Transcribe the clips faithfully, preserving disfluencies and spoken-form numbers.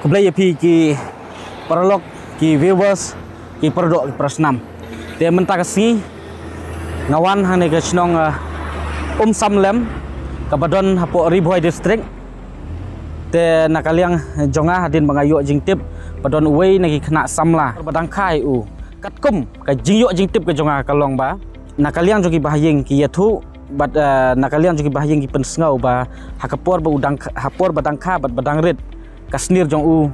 Khublei ïa phi ki paralok, ki viewers, ki paradoh, ki parasnam. Te mynta ka sngi nga wan hangne ka shnong, eh, Umsamlem, kaba don hapoh Ri Bhoi District. Te na ka liang jong nga, hadien ba nga ïoh jingtip ba don uwei na ki khynnah samla ba dang kha ïa u. Katkum ka jingïoh jingtip ka jong nga ka long ba na ka liang jong ki bahaïing ki ïathuh bad, eh, na ka liang jong ki bahaïing ki pynsngew ba ha ka por ba u dang, ha por ba dang kha bad ba dang rit, ka snier jong u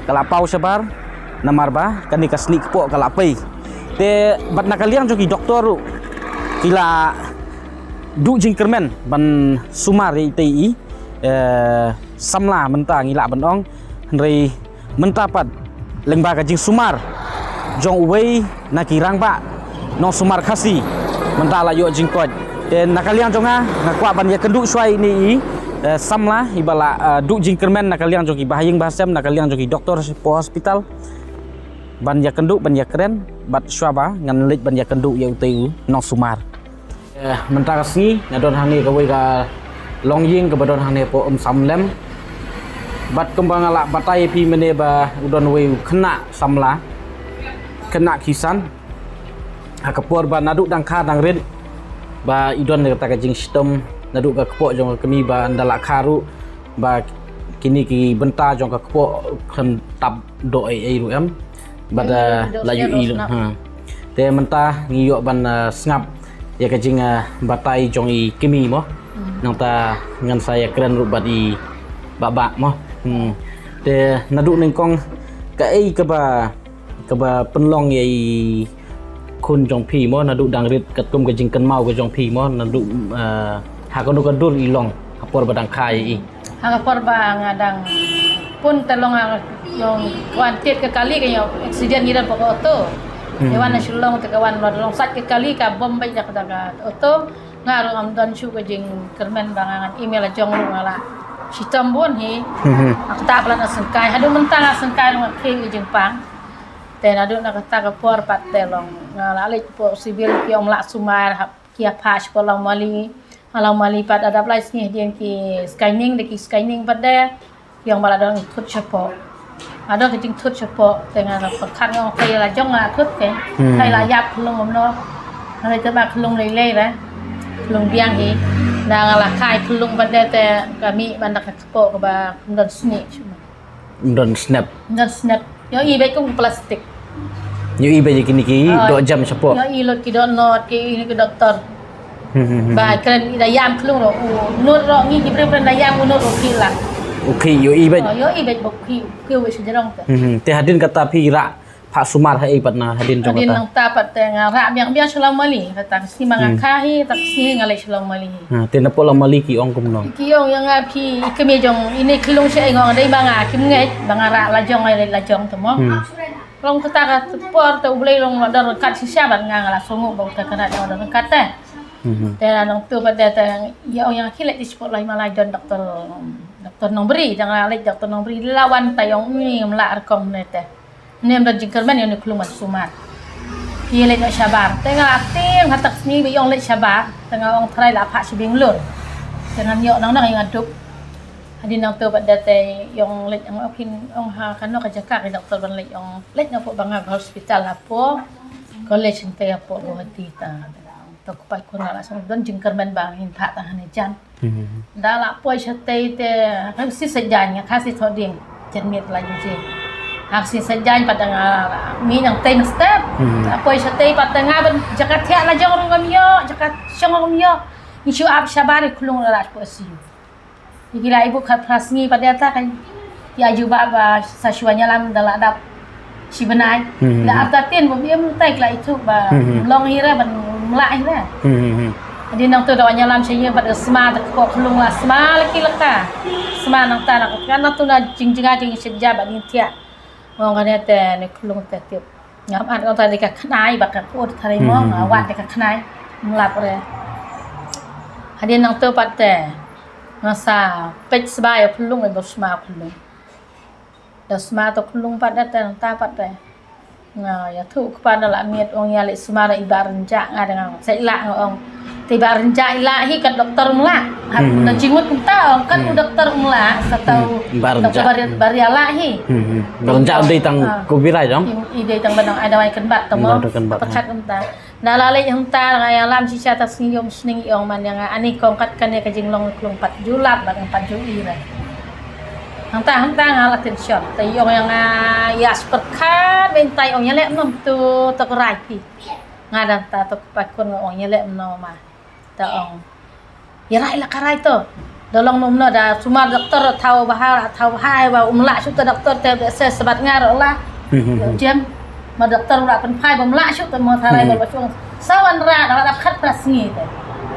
ka la paw shabar, namar ba kane ka snier kpoh ka la pei. Te bad na ka liang jong ki doktor ruh ki la duh jingkyrmen ban sumar ïa itei i, eh, samla mynta ngi lah ban ong, hynrei mynta pat lyngba ka jingsumar jong uwei na ki rangbah nongsumar Khasi mynta la ïoh jingkoit. Te na ka liang jong nga, nga kwah ban ïakynduh shuwa ïa ine i, eh, samla iba la, eh, duh jingkyrmen na ka liang jong ki bahaïing bahasem, na ka liang jong ki doktor hapoh hospital, ban ïakynduh, ban ïakren bad shuwa ba ngan leit ban ïakynduh ïa utei u nongsumar. Eh, mynta ka sngi nga don hangne kawei ka longïing kaba don hangne hapoh Umsamlem. Bad kumba nga la batai ïa phi mynne ba u don uwei u khynnah samla, khynnah Kisan. Ha ka por ba naduh dang kha dang rit ba i don kata ka jingshitom naduh ka kpoh jong ka kmie ba ynda la kha ruh ba kine ki bynta jong ka kpoh kan tap doh ei ei ruh em. Bad, eh, la ïohi ruh. Ha. Te mynta ngi ïoh ban, eh, sngap ïa ka jing, eh, batai jong i kmie mo. Hmm. Nangta ngan sa ïakren ruh bad i Bah Bah mo. Hmm. Te naduh nyngkong kaei kaba, kaba pynlong ïa i khun jong phi mo, naduh dang rit katkum ka jingkynmaw ka jong phi mo, naduh, eh, ha kano ka dur i long ha por ba dang kha ïa i? Ha ka por ba nga dang pun te long, nga long wan tied ka kali ka ïoh accident ngi don hapoh ka auto. Hmm. Ïa wan na Shillong te ka wan long sat ka kali ka bom beit da ka, da ka auto. Nga ruh ngam don shuh ka jingkyrmen ba nga ngan email la jong ruh nga la shitom bun hi. Hmm. Nga ktah palat na syngkai. Haduh mynta nga syngkai ruh nga khie ka jingpang. Te naduh na kata ka por pat te long nga la leit hapoh civil ki ong la sumar hap ki ïa phah shapoh Lawmali. Ha Lawmali pat da dap lai sngi hadien ki scanning, da ki scanning pat de ki ong ba la don thut shapoh. Nga don ka jingthut shapoh te nga la pyrkhat nga ong kaei la jong nga thut te. Hmm. Kaei la ïap khlung kumno. Nga leit te ba khlung lei lei re. Khlung biang hi. Da nga la khai khlung pat de te ka mih ban da ka kpoh kaba ym don snieh shuh. Ym don snep. Ym don snep. Ïohi beit kum plastik. Ïohi beit ïa kine ki dohjam shapoh. Ïohi lut ki dohnud ki, ïohi ki doktor. Hmm, hmm, hmm. Ba kren da ïam khlung ruh u nud ruh ngi ki briew kren da ïam u nud ruh ki la. U khih ïohi beit. Oh, ïohi beit ba u khih, u khih beit sha jrong te. Hmm, hmm. Te hadien kata phi rah phah sumar ha ei pat na hadien jong kata? Hadien nangta pat te nga rah biang biang sha Lawmali. Kata ka sngi ma nga kha hi, kata ka sngi nga leit sha Lawmali hi. Ha, te napoh Lawmali ki ong kumno? Ki ong ïa nga phi i kmie jong ine khlung sha ei, nga ong dei ma nga kim ngeit ba nga rah la jong, leit la jong te mo. Hmm. Long kata ka por te U Blei long la don ryngkat shisha bad nga, nga la sngew ba uta ka rah la don ryngkat te. Hmm. Te la nangtu pat te, te ïa ong ïa nga khie leit shapoh Lawmali don doktor, doktor Nongbri, te nga leit doktor Nongbri la wan te ïa ong ym lah rukom ne te. Ym don jingkyrmen ïa une u khlung ban sumar. Phi leit noh shabar. Te nga la tieng ha kata ka sngi ba ïa ong leit shabar. Te nga ong tharai la phah sha Bangalore. Te ngan ïoh nang nang ïa nga duk. Hadien nangtu pat de te ïa ong leit, ong phin ong ha kano ka jaka ka doktor ban leit, ong leit noh hapoh Banga Hospital hapoh college hangtei hapoh Guwahati ta. To kpa khun la song don jingkyrmen ba ngin phah tang hane jan. Hmm. Da la poi shatei te, ka si sa jan nga kha si tho ding. Jan miet la ji. Ha si sa jan pat da nga mi nang tei step. Hmm. Da poi shatei pat da nga ban jaka thiah la jong ruh ngam ïoh, jaka shong ruh ngam ïoh. Ngi shu ap shabar i khlung la la poi siu. Ki la ibu khat phra sngi pat de ta kan. Ïa ju ba ba sa shuwa ïalam da la dap shi bnai. Hmm. Da ap ta tin bym im tai la ithuh ba long hi re ban mlah hi re. Hmm, hmm, hmm. Hadien nangtu da wan ïalam sha ïing pat da sma da kpoh khlung la sma la ki la ka. Sma nangta na ka nangtu na jingjngai jingshitia ba ngi thiah. Ong kane te ne khlung te tip. Ngam at ong ta dei ka khnai ba ka kut tharai mo, hmm, nga wad dei ka khnai. Mlap re. Hadien nangtu pat te nga sa peit sba ïa khlung, ïa ba sma khlung. Da sma to khlung pat da te nangta pat te nga ïathuh kpa na la miet ong ïa leit sma da i Bah Rynjah, nga da nga sait lah nga ong. Te Bah Rynjah i lah hi, kat doktor um lah. Hap Hmm. na jingmut kumta ong, kat u Hmm. doktor um lah, sa tau Hmm. Bah Rynjah. Doktor Bah Ryn-, Bah Rynjah lah hi. Hmm, hmm. Bah Rynjah dei tang Ah. kubirai dong. I, i dei tang ba dang ai dawai kynbat tang mo. Dawai kynbat, Pat ha. Kat kumta. Na la leit hangta nga ïalam shisha ta sngi ïoh sning i ong man ïa nga ani kong kat kane ka jinglong klung pat ju lap bad pat ju i re. Hangta hangta nga la tension. Ta i ong ïa nga ïa spert khat bynta i ong ïa leh mnom tu to ko rai phi. Nga dang ta to ko pakun nga ong ïa leh mnom ma. Ta ong. Ïa rai la ka rai to. Da long mnom no da sumar doktor thaw bha thaw bha ba um lah shuh ta doktor te be se sebat nga ro la. Hmm, hmm, hmm. Jem. Ma doktor la pynphai ba um lah shuh ta mo tharai Hmm. ba ba shuh. Sa wan ra da la khat pra sngi te.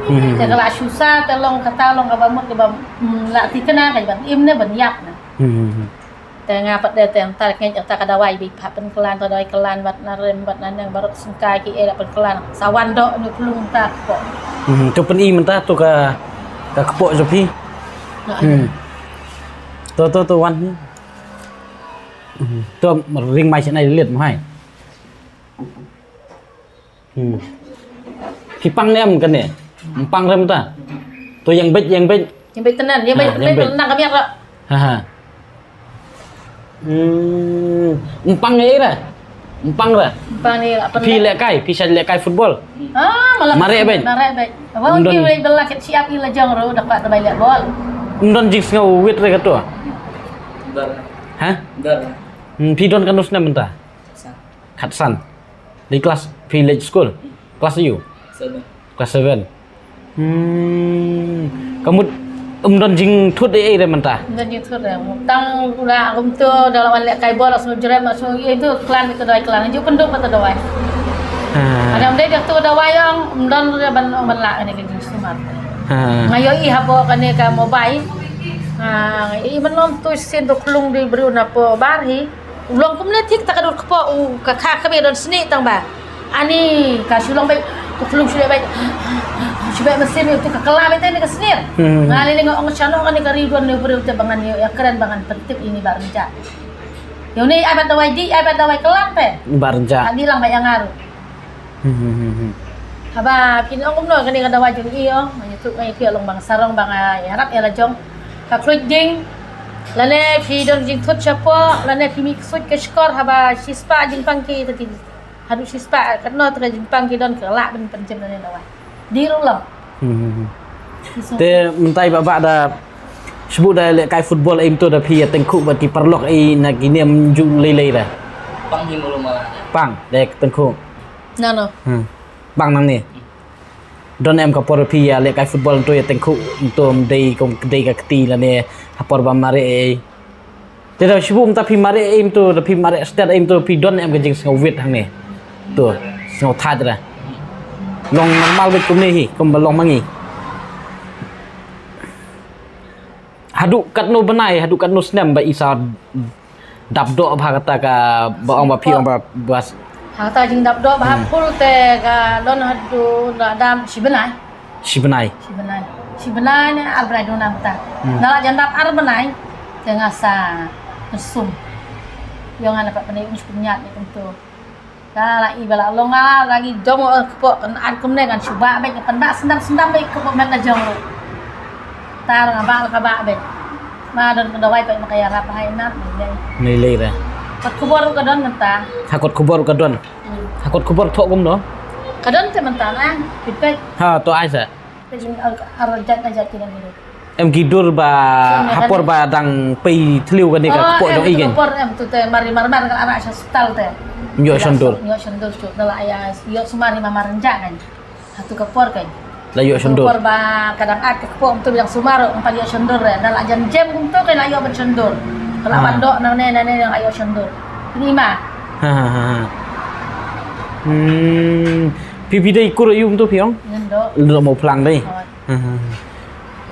Hmm, hmm, Te hmm. ka la shu sa te long kata long ka ba mut ka ba mm, la ti kena ka ban im ne ban ïap na. Hmm, hmm, hmm. Te nga pat de te tar ngeit ta ka dawai bi pha pynkylan ta dawai kylan bad na rem bad na neng barok sengkai ki eh la pynkylan. Sa wan dok nu klung ta kpoh. Hmm, tu pyn-i mynta tu ka, ka kpoh jong phi. Na, Hmm. Tu, tu, tu wan ni. Hmm. Tu ring mai sha nai lit mo hai. Hmm. Phi pang ne em kane? Ym pang re mynta. To ïeng beit, ïeng beit. Ïeng beit tynnan, ïeng beit Ha, tynnan, ïeng beit. Tynnan kami rak. Ha, ha. Hmm. Ym pang ne re? Ym pang re? Ym pang ne re, apa Phi ne? Lehkai, phi shait lehkai football. Ah, malah Mareh beit. Mareh beit. Apa Ym don. Ki beit bela ket siap i la jong ru dapat terbaik lihat bol. Ym don jingsngew wit re kato. Dar. Ha? Dar. Hmm, phi don katno snem mynta? Sa. Khatsan. Dei klas phi leit skul. Klas aïu? Seven. Klas seven. Hmm. Ka mut ym don jingthut ei ei re mynta. Ym don jingthut re. Tang u la kumto da la wan lehkai bol la sngewjrem la sngew ïa itu klan itu dawai klan. Ju pynduh pat dawai. Ha. Ada ym dei dak tu dawai ong ym don re ban ong ban lah kane ka jingsumar. Ha. Nga ïohi hapoh kane ka mobile. Ha, i mynnom tu sien tu klung dei briew na po bar hi. U long kumne thik ta ka dur kpoh u ka kha ka be don snieh tang ba. Ani ka shu long beit, ka klung shu leh beit. Shu beit mesin tu ka kala beit ne ka snieh. Hmm. Nga lei lei nga ong shano ani ka ri don ne briew te ba ngan ïa kren ba ngan pyntip ini Bah Rynjah. Ïa une ai bad dawai di, ai bad dawai klan te. Bah Rynjah. Ani lang ba ïa nga ruh. Hmm, hmm, hmm, hmm. Haba phi ong kumno kane ka dawai jong i ong, nga ïathuh nga ïa phi long bang sarong bang ïarap ïa la jong. Ka khluit ding. Lane phi don jingthut shapoh, lane phi mih ksuid ka shkor haba shispah jingpang ki ta ki. Haduh shispah katno ta ka jingpang ki don ka lah ban pynjem lane dawai. Di ruh long. Hmm, hmm, hmm. Te mynta i Bah Bah da shibun da lehkai football ei mynta da phi ïa tyngkhuh bad ki paralok ei na ki niam ju lei lei da. Pang hi mulu mala. Pang da ïa tyngkhuh. Nano. Hmm. Pang nangne. Don em ka por phi ïa lehkai football mynta ïa tyngkhuh mynta ym dei kum dei ka kti lane ha por ba mareh ei. Te da shibun mynta phi mareh ei mynta da phi mareh stet ei mynta phi don em ka jingsngewwit hangne. To, sngew thait da. Long normal beit kumne hi, kum ba long ma ngi. Haduh katno bnai, haduh katno snem ba i sa dap doh bha kata ka ba ong ba phi ong ba bas. Ha kata jingdap doh ba ha Hmm. phul te ka don haduh da dam shi bnai. Shi bnai. Shi bnai. Shi bnai ne ar bnai duna mynta. Hmm. Nga la jan dap ar bnai te nga sa pynsum. Ïa nga na pat pynai ung shi pynïap ne kumto. Ka la i ba la long nga la ngi dom o kpoh kan ar kumne kan shu bah beit kan bah sendam sendam beit kpoh met la jong ruh. Tar nga bah la ka bah beit. Ma don ka dawai peit ma ka ïarap hai nat ni lei. Ni lei re. Kot khubor ruh ka don mynta. Ha kot khubor ruh ka don. Hmm. Ha kot khubor thoh kumno? Ka don te mynta na. Pit peit. Ha to ai sa. Te jing ar ar jat na jat ki dang hidup. Em ki dur ba Sien, ha por kan ba dang pei thliew kane ka Oh, kpoh em jong i tu kan. Por em tu te mari mar mar ka ara sha hospital te. Ïoh shon dur. Ïoh shon dur shu. Da la ïa ïoh sumar hi ma mar rynjah kan. Ha tu ka por kan. La ïoh shon dur. Por ba ka dang at ka kpoh tu biang sumar em pat ïoh shon dur re. Da la jan jem kum tu kan la ïoh ban shon dur. Ka la Ah. ban doh na ne na ne la ïoh shon dur. Ni ma. Ha ha ha ha. Hmm. Phi phi dei kur ïum tu phi ong? Ngan doh. Doh mo phlang dei. Oh. Ha, ha, ha.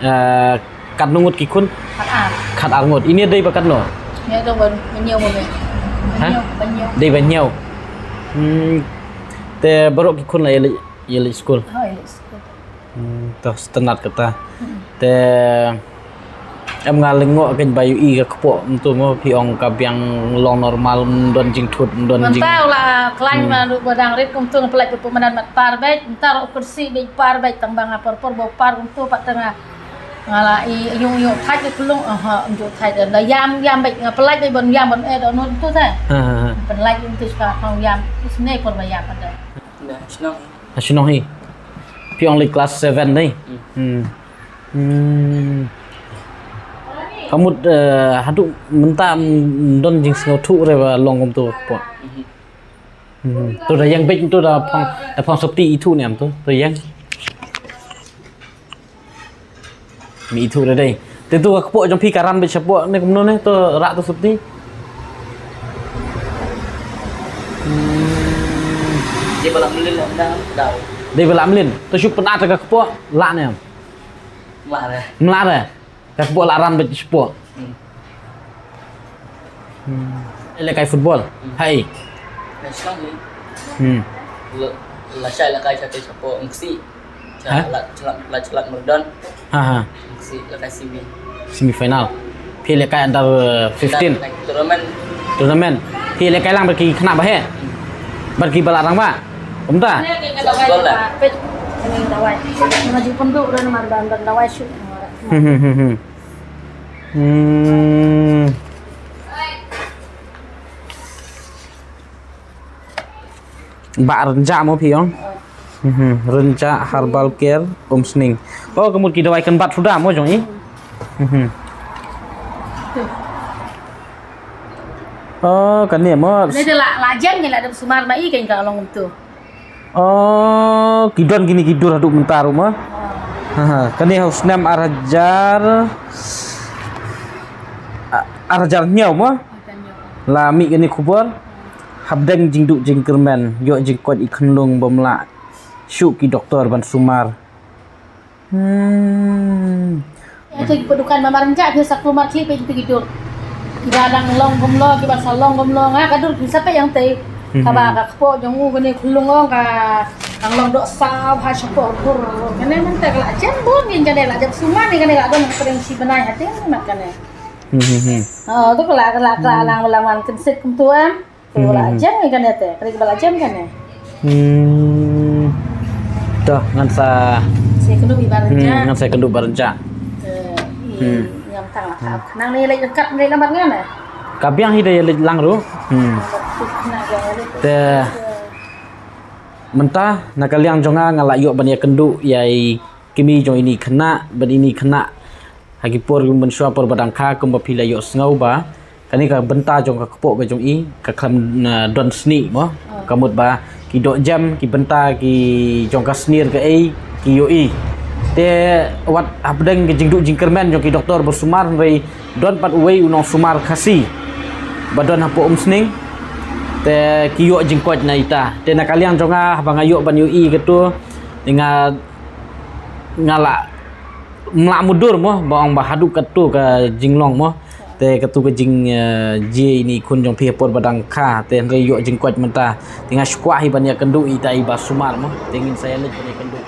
Eh, katno ngut ki khun? Khat ar. Khat ar ngut. Ine dei ba katno? Ine dei ba hynñiew mo me. Ha? Ba hynñiew, ba hynñiew. Dei ba hynñiew. Hmm. Te baroh ki khun la ïa leit, ïa leit skul. Oh, ïa leit skul. Hmm, to sngewtynnat kata. Hmm. Te Em nga lyngngoh kein ba ïohi ka kpoh mynta mo, phi ong ka biang long normal, ym don jingthut, ym don jing. Mynta u la khlaiñ ma ruh ba dang rit kumta, nga pynlait ba pynmadan mat par beit, mynta ruh kyrsi beit par beit, tang ba nga por por ba par kumta pat te nga, nga la i ïoh ïoh thait ïa khunlung, aha, ym ju thait da ïam ïam beit, nga pynlait beit ban ïam ban eh da nud tu te. Ha, ha, ha. Pynlait kumta sha ka ïam, isne por ba ïam pat te. Dah, shnong. Ha shnong hi. Phi ong leit class seven dei. Hmm. Hmm. Hmm. Ka mut, eh, haduh mynta ym don jingsngewthuh re ba long kumta ka kpoh. Hmm. To da ïeng beit to da phong, da phong sopti ithuh ne em to. To ïeng. Mi ithuh re dei. Te to ka kpoh jong phi ka ran beit shapoh ne kumno ne to rah to sopti. Hmm. Dei ba lah mlien lah ynda dau. Dei ba lah mlien. To shu pynat ka kpoh lah ne em. Mlien re. Mlien re. Ka kpoh lah ran beit shapoh. Hmm. Hmm. Lehkai football. Hmm. Hai. Lehkai. Hmm. La, la shai lehkai sha te shapoh, ym ksih. Ha? La, la, la, la mardon. Ha, ha. Ym ksih lehkai semi. Semi final. Phi lehkai under, uh, fifteen. Lehkai tournament. Tournament. Phi lehkai lang bad ki khynnah ba heh. Hmm. Bad ki ba la rangbah. Kumta. Lehkai dawai. Lehkai dawai. Nga ju pynduh don mar ban dawai shu. Hmm, hmm, hmm, hmm. Hmm. Bah Rynjah mo phi ong? Mhm, Rynjah Herbal Care Umsning. Oh, ka mut ki dawai kynbat suda mo jong i. Mhm. Oh, kane mo. Kane te la, la jem ngi la dep sumar ma i kein ka long kumtu. Oh, ki don kine ki dur haduh mynta ruh mo. Ha, ha. Kane ha u snem ar hajar, a-, ar hajar hynñiew mo. La mih kane khubor. Hapdeng jingduh jingkyrmen, ïoh jingkoit i khunlung bym lah shuh ki doktor ban sumar. Hmm. Ïa tu ki pyndukan ba mar nja phi sa kulmar khlieh phi tu ki dur. Kiba dang long kumno, kiba sa long kumno, nga ka dur phi sa peit ïa te. Hmm. Kaba ka kpoh jong u kane khunlung ong ka dang long dohsaw ha shapoh dur. Kane mynta ka la jem bun ïa kane la jem sumar ïa kane la don ka pyrshah shi bnai ha te mat kane. Hmm, hmm, hmm. Oh, tu ka la, ka la, ka la lang, lang wan kynsit kumtu em. Te ba la jem ïa kane te, ka dei ba la jem kane. Hmm. Te ngan sa, sa kynduh ïa Bah Rynjah. Hmm, ngan sa kynduh Bah Rynjah. Te, hmm, ngam tang la ka. Nang ne leit dekat ne lambat ngan eh. Ka biang hi da ïa leit lang ruh. Hmm. Te mynta na ka liang jong nga nga la ïoh ban ïa kynduh ïa i kmie jong ine i khynnah, bad ine i khynnah ha ki por mynshuwa por ba dang kha kumba phi la ïoh sngew ba kane ka bynta jong ka kpoh ka jong i ka khlem, uh, don snieh mo. Ka mut ba ki doh jem ki bynta ki jong ka snier kaei ki ïohi. Te wat hapdeng ka jingduh jingkyrmen jong ki doktor ba sumar hynrei don pat uwei u nongsumar Khasi ba don hapoh Umsning. Te ki ïoh jingkoit na ita. Te na ka liang jong nga haba nga ïoh ban ïohi katu te nga, nga la mlah mudur mo, ba ong ba haduh katu ka jinglong mo. Te katu ka jing, eh, jia ine i khun jong phi ha por ba dang kha, te hynrei ïoh jingkoit mynta. Te nga shu kwah hi ban ïa kynduh ita i ba sumar mo. Te ngin sa ïa leit ban ïa kynduh.